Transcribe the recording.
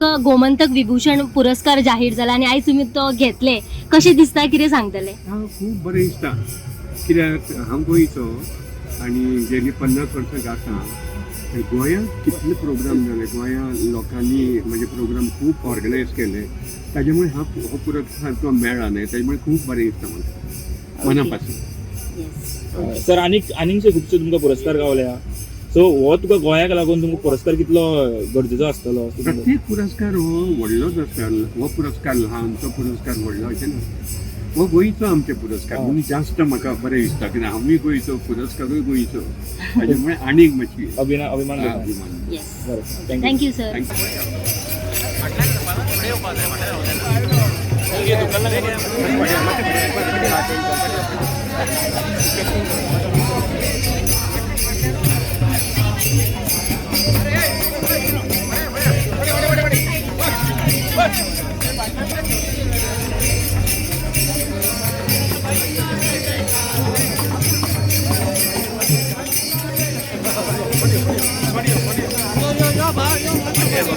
गोमंतक विभूषण पुरस्कार जाहीर जाला आनी आयज तुमी तो घेतले, कशें दिसता, कितें सांगतले? हा, खूब बरें दिसता, कित्याक हांव गोंयचो आनी गेली 50 वर्सां गाता आनी गोंयांत कितले प्रोग्राम जाले, गोंया लोकांनी म्हणजे प्रोग्राम खूब ऑर्गनायज केले, ताजे मुळे हा हो पुरस्कार तो मेळ्ळा न्हय, ताजे मुळे खूब बरें दिसता म्हाका मना पासून. सर, आनीक आनीकशे खुबशे तुमकां पुरस्कार गावल्या, सो हो तुका गोंयाक लागून तुमकां पुरस्कार कितलो गरजेचो आसतलो असो तुमकां? प्रत्येक पुरस्कार हो व्हडलोच आसता. हो पुरस्कार ल्हान, तो पुरस्कार व्हडलो अशें ना. हो गोंयचो आमचे पुरस्कार म्हणून जास्त म्हाका बरें दिसता, कित्याक हांवूय गोंयचो, पुरस्कारूय गोंयचो, ताजे मुळे आनीक मातशी अभिमान जाता. अभिमान. येस. बरें, thank you. Thank you sir. Thank you.